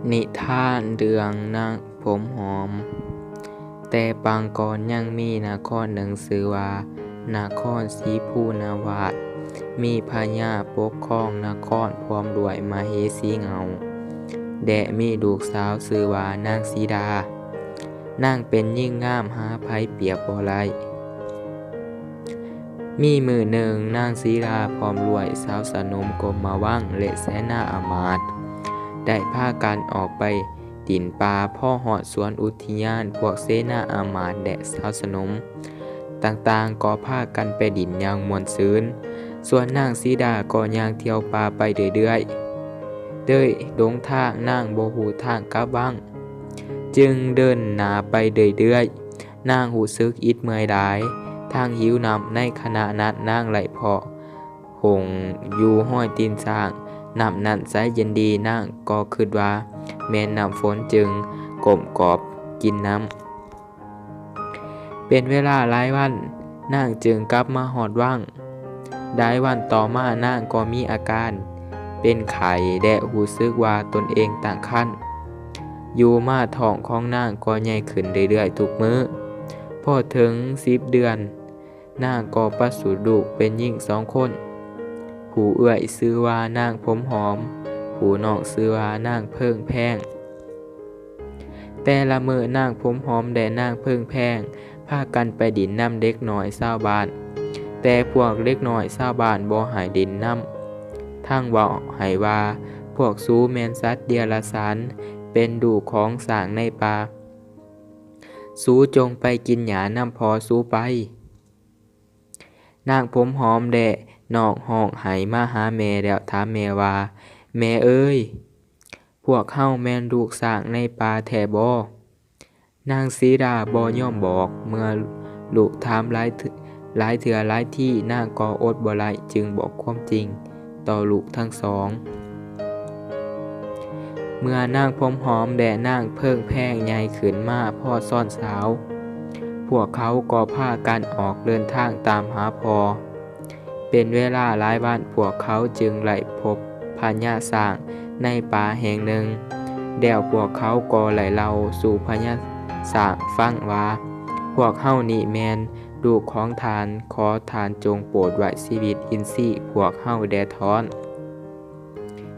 ນິທານເລື່ອງນາງຜົມຫອມ. ແຕ່ປາງກ່ອນຍັງມີນະຄອນໜຶ່ງຊື່ວ່ານະຄອນສີພູນາວາດ, ມີພະຍາປົກຄອງນະຄອນພ້ອມດ້ວຍມະເຫສີເຫງົາ ແລະ ມີລູກສາວຊື່ວ່ານາງສີດາ. ນາງເປັນຍິງງາມຫາໃຜປຽບບໍ່ໄດ້. ມີມື້ໜຶ່ງ, ນາງສີດາພ້ອມດ້ວຍຊາວສະໜົມກົມມະວັງ ແລະ ເສນາອາມາດ ໄດ້ພາກັນອອກໄປດິນປ່າ. ພໍຮອດສວນອຸທິຍານ, ພວກເສນາອາມາດ ແລະ ຊາວສະໜົມຕ່າງໆກໍພາກັນໄປດິນຢ່າງມ່ວນຊື່ນ, ສ່ວນນາງສີດາກໍຍ່າງທ່ຽວປ່າໄປເລື້ອຍໆ. ໂດຍຫຼົງທາງ, ນາງບໍ່ຮູ້ທາງກັບວັງ, ຈຶ່ງເດີນໜ້າໄປເລື້ອຍໆ. ນາງຮູ້ສຶກອິດເມື່ອຍຫຼາຍ, ທັງຫິວນ້ຳ. ໃນຂະນະນັ້ນນາງໄດ້ພໍ້ຫົ່ງຢູ່ຮອຍຕີນຊ້າງ. ນ້ຳນັ້ນໃສເຢັນດີ, ນາງກໍຄິດວ່າແມ່ນນ້ຳຝົນ, ຈຶ່ງກົ້ມກອບກິນນ້ຳ. ເປັນເວລາຫຼາຍວັນ, ນາງຈຶ່ງກັບມາຮອດວັງ. ຫຼາຍວັນຕໍ່ມາ, ນາງກໍມີອາການເປັນໄຂ້ ແລະ ຮູ້ສຶກວ່າຕົນເອງຕັ້ງຄັນ. ຢູ່ມາທ້ອງຂອງນາງກໍໃຫຍ່ຂຶ້ນເລື້ອຍໆທຸກມື້. ພໍເຖິງສິບເດືອນ, ນາງກໍປະສູດລູກເປັນຍິງສອງຄົນ. ຜູ້ເອື້ອຍຊື່ວ່ານາງຜົມຫອມ, ຜູ້ນ້ອງຊື່ວ່ານາງເພິ່ງແພງ. ແຕ່ລະມື້ນາງຜົມຫອມ ແລະ ນາງເພິ່ງແພງພາກັນໄປຫຼິ້ນນຳເດັກນ້ອຍຊາວບ້ານ, ແຕ່ພວກເດັກນ້ອຍຊາວບ້ານບໍ່ໃຫ້ຫຼິ້ນນຳ, ທັງເວົ້າໃຫ້ວ່າ, ພວກສູແມ່ນສັດເດຍລະສານ, ເປັນລູກຂອງຊ້າງໃນປ່າ. ສູຈົ່ງໄປກິນຫຍ້ານຳພໍ່ສູໄປ. ນາງຜົມຫອມ ແລະ ນ້ອງຮ້ອງໄຫ້ມາຫາແມ່ ແລ້ວຖາມແມ່ວ່າ, ແມ່ເອີຍ, ພວກເຮົາແມ່ນລູກຊ້າງໃນປ່າແທ້ບໍ່? ນາງສີດາບໍ່ຍອມບອກ. ເມື່ອລູກຖາມຫຼາຍເທື່ອ ຫຼາຍເທື່ອຫຼາຍທີ, ນາງກໍອົດບໍ່ໄດ້ ຈຶ່ງບອກຄວາມຈິງຕໍ່ລູກທັງສອງ. ເມື່ອນາງຜົມຫອມ ແລະ ນາງເພິ່ງແພງໃຫຍ່ຂຶ້ນມາພໍຊອນສາວ, ພວກເຂົາກໍພາກັນອອກເດີນທາງຕາມຫາພໍ່. ເປັນເວລາຫຼາຍວັນ, ພວກເຂົາຈຶ່ງໄດ້ພົບພະຍາຊ້າງໃນປ່າແຫ່ງໜຶ່ງ, ແລ້ວພວກເຂົາກໍໄດ້ເລົ່າສູ່ພະຍາຊ້າງຟັງວ່າ, ພວກເຮົານີ້ແມ່ນລູກຂອງທ່ານ, ຂໍທ່ານຈົ່ງໂປດໄວ້ຊີວິດອິນຊີພວກເຮົາແດ່ທ້ອນ.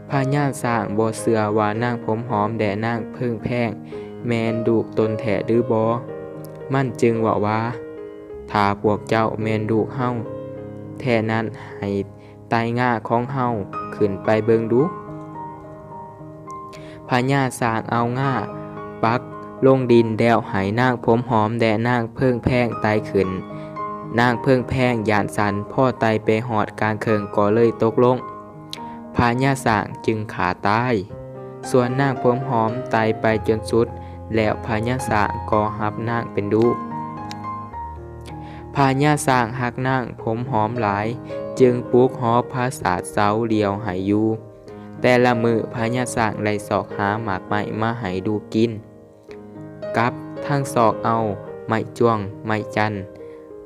ພະຍາຊ້າງບໍ່ເຊື່ອວ່ານາງຜົມຫອມ ແລະ ນາງເພິ່ງແພງແມ່ນລູກຕົນແທ້ຫຼືບໍ່, ມັນຈຶ່ງເວົ້າວ່າ, ຖ້າພວກເຈົ້າແມ່ນລູກເຮົາແທ້ນັ້ນ, ໃຫ້ໄຕ່ງາຂອງເຮົາຂຶ້ນໄປເບິ່ງດູ. ພະຍາຊ້າງເອົາງາປັກລົງດິນ ແລ້ວໃຫ້ນາງຜົມຫອມ ແລະ ນາງເພິ່ງແພງໄຕ່ຂຶ້ນ. ນາງເພິ່ງແພງຢ້ານສັ່ນ, ພໍໄຕ່ໄປຮອດກາງເຄິ່ງກໍເລີຍຕົກລົງ. ພະຍາຊ້າງຈຶ່ງຂ້າຕາຍ. ສ່ວນນາງຜົມຫອມໄຕ່ໄປຈົນສຸດ, ແລ້ວພະຍາຊ້າງກໍຮັບນາງເປັນລູກ. ພະຍາຊ້າງຮັກນາງຜົມຫອມຫຼາຍ, ຈຶ່ງປຸກຫໍປາສາດເສົາຫຼຽວໃຫ້ຢູ່. ແຕ່ລະມື້ພະຍາຊ້າງໄດ້ຊອກຫາໝາກໄມ້ມາໃຫ້ລູກກິນ, ກັບທັງຊອກເອົາໄມ້ຈວງໄມ້ຈັນ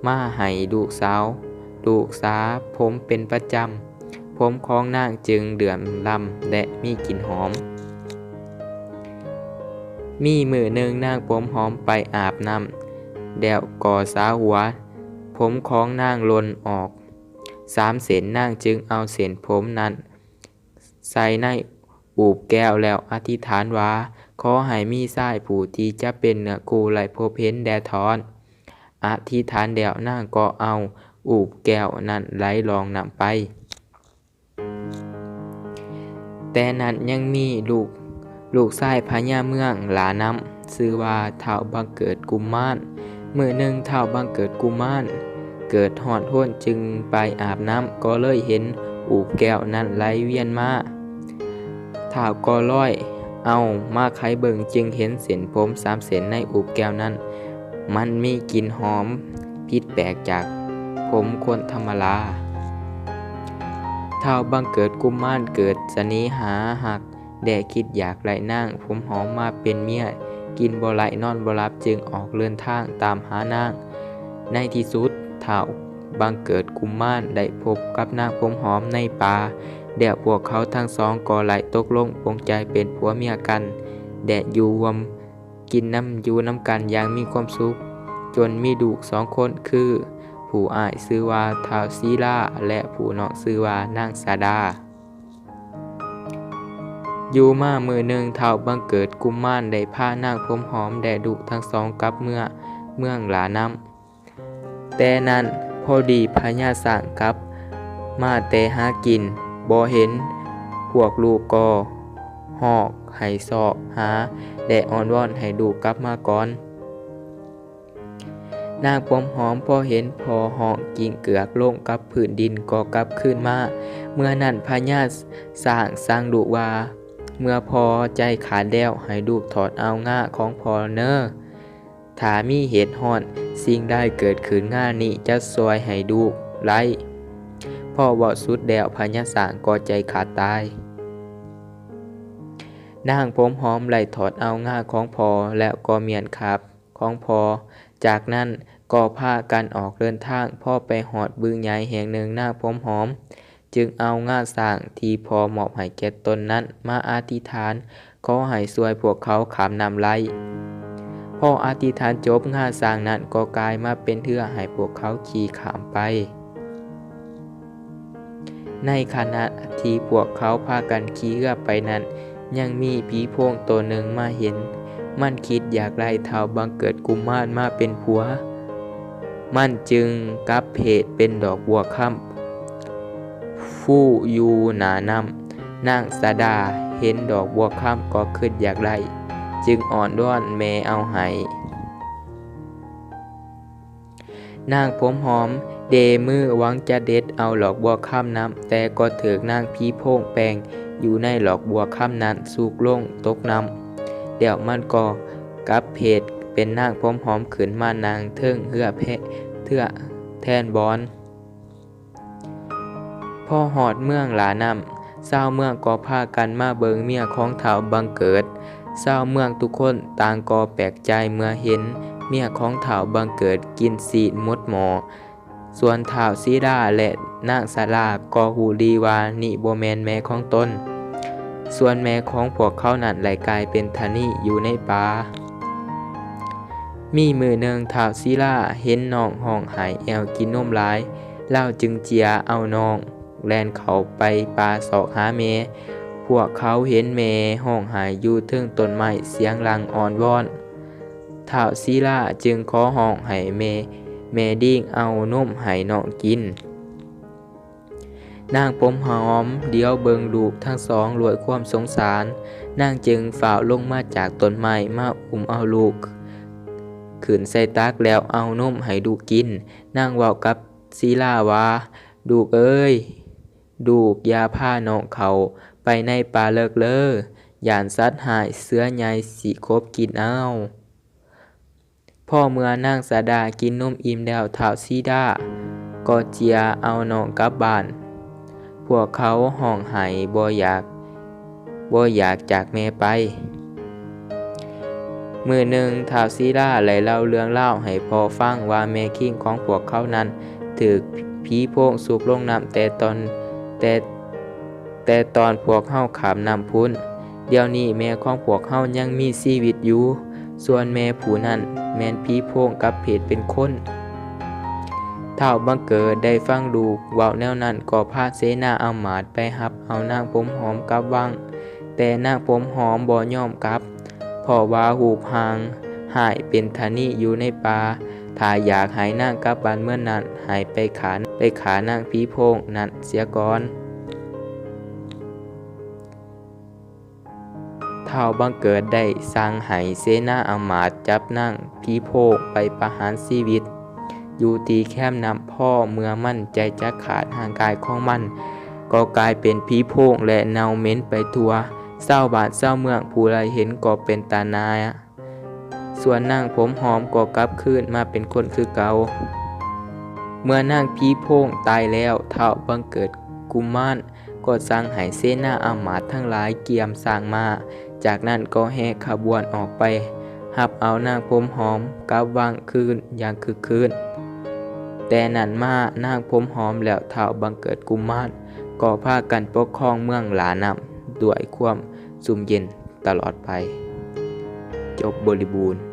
ມາໃຫ້ລູກສາວ, ລູກສາຜົມເປັນປະຈຳ. ຜົມຂອງນາງຈຶ່ງເຫຼື້ອມລ້ຳ ແລະ ມີກິ່ນຫອມ. ມີມື້ໜຶ່ງນາງຜົມຫອມໄປອາບນ້ຳ ແລ້ວກໍສາຫົວ, ຜົມຂອງນາງຫຼົ່ນອອກສາມເສັ້ນ. ນາງຈຶ່ງເອົາເສັ້ນຜົມນັ້ນໃສ່ໃນອູບແກ້ວ ແລ້ວອະທິດຖານວ່າ, ຂໍໃຫ້ມີຊາຍຜູ້ທີ່ຈະເປັນເນື້ອຄູ່ໄດ້ພົບເຫັນແດ່ທ້ອນ. ອະທິດຖານແລ້ວ, ນາງກໍເອົາອູບແກ້ວນັ້ນໄຫຼລ່ອງນ້ຳໄປ. ແຕ່ນັ້ນຍັງມີລູກ, ລູກຊາຍພະຍາເມືອງຫຼ້ານ້ຳ, ຊື່ວ່າທ້າວບັງເກີດກຸມມານ. ມື້ໜຶ່ງທ້າວບັງເກີດກຸມມານເກີດຮ້ອນຮົນ, ຈຶ່ງໄປອາບນ້ຳ, ກໍເລີຍເຫັນອູບແກ້ວນັ້ນໄຫຼວຽນມາ. ທ້າວກໍລອຍເອົາມາໄຂເບິ່ງ, ຈຶ່ງເຫັນເສັ້ນຜົມສາມເສັ້ນໃນອູບແກ້ວນັ້ນ, ມັນມີກິ່ນຫອມຜິດແປກຈາກຜົມຄົນທຳມະດາ. ທ້າວບັງເກີດກຸມມານເກີດສະເໜ່ຫາຮັກ ແລະ ຄິດຢາກໄດ້ນາງຜົມຫອມມາເປັນເມຍ, ກິນບໍ່ໄດ້ນອນບໍ່ຫຼັບ, ຈຶ່ງອອກເດີນທາງຕາມຫານາງ. ໃນທີ່ສຸດ, ທ້າວບັງເກີດກຸມມານໄດ້ພົບກັບນາງຜົມຫອມໃນປ່າ, ແລ້ວພວກເຂົາທັງສອງກໍໄດ້ຕົກລົງປົງໃຈເປັນຜົວເມຍກັນ. ແລະ ຢູ່ຮ່ວມກິນນຳ ຢູ່ນຳກັນຢ່າງມີຄວາມສຸກ ຈົນມີລູກສອງຄົນ ຄື ຜູ້ອ້າຍຊື່ວ່າທ້າວສີລາ ແລະ ຜູ້ນ້ອງຊື່ວ່ານາງສາດາ. ຢູ່ມາມື້ໜຶ່ງ ທ້າວບັງເກີດກຸມມານໄດ້ພານາງຜົມຫອມ ແລະ ລູກທັງສອງກັບເມືອເມືອງຫຼ້ານ້ຳ. ແຕ່ນັ້ນພໍດີພະຍາຊ້າງກັບມາແຕ່ຫາກິນ ບໍ່ເຫັນພວກລູກກໍຮ້ອງໄຫ້ຊອກຫາ ແລະ ອ້ອນວອນໃຫ້ລູກກັບມາກ່ອນ. ນາງຜົມຫອມພໍເຫັນພໍ່ຮ້ອງກິ້ງເກືອກລົງກັບພື້ນດິນກໍກັບຄືນມາ. ເມື່ອນັ້ນພະຍາຊ້າງສັ່ງລູກວ່າ ເມື່ອພໍ່ໃຈຂາດແລ້ວ ໃຫ້ລູກຖອດເອົາງາຂອງພໍ່ເນີ. ຖ້າມີເຫດຮ້ອນສິ່ງໃດເກີດຂຶ້ນ ງານີ້ຈະຊ່ວຍໃຫ້ລູກໄດ້. ພໍເວົ້າສຸດແລ້ວ ພະຍາຊ້າງກໍໃຈຂາດຕາຍ. ນາງຜົມຫອມໄດ້ຖອດເອົາງາຂອງພໍ່ ແລ້ວກໍມ້ຽນຄາບຂອງພໍ່. ຈາກນັ້ນກໍພາກັນອອກເດີນທາງ. ພໍໄປຮອດບຶງໃຫຍ່ແຫ່ງໜຶ່ງ ນາງຜົມຫອມ ຈຶ່ງເອົາງາຊ້າງທີ່ພໍ່ມອບໃຫ້ແກ່ຕົນນັ້ນມາອະທິຖານ ຂໍໃຫ້ຊ່ວຍພວກເຂົາຂ້າມນ້ຳໄຫຼ. ພໍອະທິຖານຈົບ, ງາຊ້າງນັ້ນກໍກາຍມາເປັນເຮືອໃຫ້ພວກເຂົາຂີ່ຂ້າມໄປ. ໃນຂະນະທີ່ພວກເຂົາພາກັນຂີ່ເຮືອໄປນັ້ນ, ຍັງມີຜີໂພງໂຕໜຶ່ງມາເຫັນ. ມັນຄິດຢາກໄດ້ທ້າວບັງເກີດກຸມມານມາເປັນຜົວ. ມັນຈຶ່ງກັບເພດເປັນດອກບົວຄຳ ຟູຢູ່ໜ້ານ້ຳ. ນາງສາດາເຫັນດອກບົວຄຳກໍຄຶດຢາກໄດ້, ຈຶ່ງອ້ອນວອນແມ່ເອົາໃຫ້. ນາງຜົມຫອມເດມືຫວັງຈະເດັດເອົາດອກບົວຄຳນຳ, ແຕ່ກໍຖືກນາງຜີໂພງແປງຢູ່ໃນດອກບົວຄຳນັ້ນຊຸກລົງຕົກນ້ຳ. ແລ້ວມັນກໍກັບເພດເປັນນາງຜົມຫອມຂຶ້ນມານັ່ງເທິງເຮືອແພ ເທື່ອແທນບອນ. ພໍຮອດເມືອງຫຼ້ານ້ຳ, ຊາວເມືອງກໍພາກັນມາເບິ່ງເມຍຂອງທ້າວບັງເກີດ. ຊາວເມືອງທຸກຄົນຕ່າງກໍແປກໃຈເມື່ອເຫັນເມຍຂອງທ້າວບັງເກີດກິນຊີ້ນໝົດໝໍ້. ສ່ວນທ້າວສີດາ ແລະ ນາງສາລາກໍຮູ້ດີວ່ານີ້ບໍ່ແມ່ນແມ່ຂອງຕົນ. ສ່ວນແມ່ຂອງພວກເຂົານັ້ນໄດ້ກາຍເປັນທະນີຢູ່ໃນປ່າ. ມີມື້ໜຶ່ງ ທ້າວສີລາເຫັນນ້ອງຮ້ອງໄຫ້ແອວກິນນົມຫຼາຍ, ລາວຈຶ່ງເຈຍເອົານ້ອງແລ່ນເຂົ້າໄປປ່າຊອກຫາແມ່. ພວກເຂົາເຫັນແມ່ຮ້ອງໄຫ້ຢູ່ເທິງຕົ້ນໄມ້ສຽງຫຼັ່ງອ້ອນວອນ. ທ້າວສີລາຈຶ່ງຂໍຮ້ອງໃຫ້ແມ່ ແມ່ດິງເອົານົມໃຫ້ນ້ອງກິນ. ນາງຜົມຫອມຫຼຽວເບິ່ງລູກທັງສອງດ້ວຍຄວາມສົງສານ. ນາງຈຶ່ງຟ້າວລົງມາຈາກຕົ້ນໄມ້ ມາອຸ້ມເອົາລູກຂຶ້ນໃສ່ຕັກ ແລ້ວເອົານົມໃຫ້ລູກກິນ. ນາງເວົ້າກັບສີລາວ່າ, ລູກເອີຍ, ລູກຢ່າພານ້ອງເຂົ້າໄປໃນປ່າເລິກເລີ, ຢ້ານສັດຮ້າຍເສືອໃຫຍ່ຊິຂົບກິນເອົາ. ພໍເມື່ອນາງສາດາກິນນົມອີ່ມແລ້ວ, ທ້າວສີດາກໍເຈຍເອົານ້ອງກັບບ້ານ. ພວກເຂົາຮ້ອງໄຫ້ບໍ່ຢາກ, ບໍ່ຢາກຈາກແມ່ໄປ. ມື້ໜຶ່ງ ທ້າວສີດາໄດ້ເລົ່າເລື່ອງລາວໃຫ້ພໍ່ຟັງວ່າ ແມ່ຄີງຂອງພວກເຂົານັ້ນຖືກຜີໂພງຊຸກລົງນ້ຳແຕ່ຕອນ, ແຕ່ ແຕ່ຕອນພວກເຮົາຂ້າມນ້ຳພຸ້ນ. ດຽວນີ້ແມ່ຂອງພວກເຮົາຍັງມີຊີວິດຢູ່, ສ່ວນແມ່ຜູ້ນັ້ນແມ່ນຜີໂພງກັບເພດເປັນຄົນ. ທ້າວບັງເກີດໄດ້ຟັງລູກເວົ້າແນວນັ້ນ, ກໍພາເສນາອຳມາດໄປຮັບເອົານາງຜົມຫອມກັບວັງ, ແຕ່ນາງຜົມຫອມບໍ່ຍອມກັບ. ເພາະວ່າຮູບຮ່າງຮ້າຍເປັນທະນີຢູ່ໃນປ່າ. ຖ້າຢາກໃຫ້ນາງກັບບ້ານເມືອງນັ້ນ, ໃຫ້ໄປຂ້າ, ໄປຂ້ານາງຜີໂພງນັ້ນເສຍກ່ອນ. ທ້າວບັງເກີດໄດ້ສັ່ງໃຫ້ເສນາອຳມາດຈັບນາງຜີໂພງໄປປະຫານຊີວິດຢູ່ທີ່ແຄມນ້ຳ. ພໍເມື່ອມັນໃຈຈະຂາດ, ຮ່າງກາຍຂອງມັນກໍກາຍເປັນຜີໂພງ ແລະ ເນົ່າເໝັນໄປທົ່ວ. ຊາວບ້ານຊາວເມືອງຜູ້ໃດເຫັນກໍເປັນຕາໜ່າຍ. ສ່ວນນາງຜົມຫອມກໍກັບຄືນມາເປັນຄົນຄືເກົ່າ. ເມື່ອນາງຜີໂພງຕາຍແລ້ວ, ທ້າວບັງເກີດກຸມມານກໍສັ່ງໃຫ້ເສນາອາມາດທັງຫຼາຍກຽມຊ້າງມ້າ, ຈາກນັ້ນກໍແຫ່ຂະບວນອອກໄປຮັບເອົານາງຜົມຫອມກັບວັງຄືນຢ່າງຄຶກຄື້ນ. ແຕ່ນັ້ນມາ, ນາງຜົມຫອມ ແລະ ທ້າວບັງເກີດກຸມມານ ກໍພາກັນປົກຄອງເມືອງຫຼ້ານ້ຳດ້ວຍຄວາມຊຸ່ມເຢັນຕະຫຼອດໄປ. ຈົບບໍລິບູນ.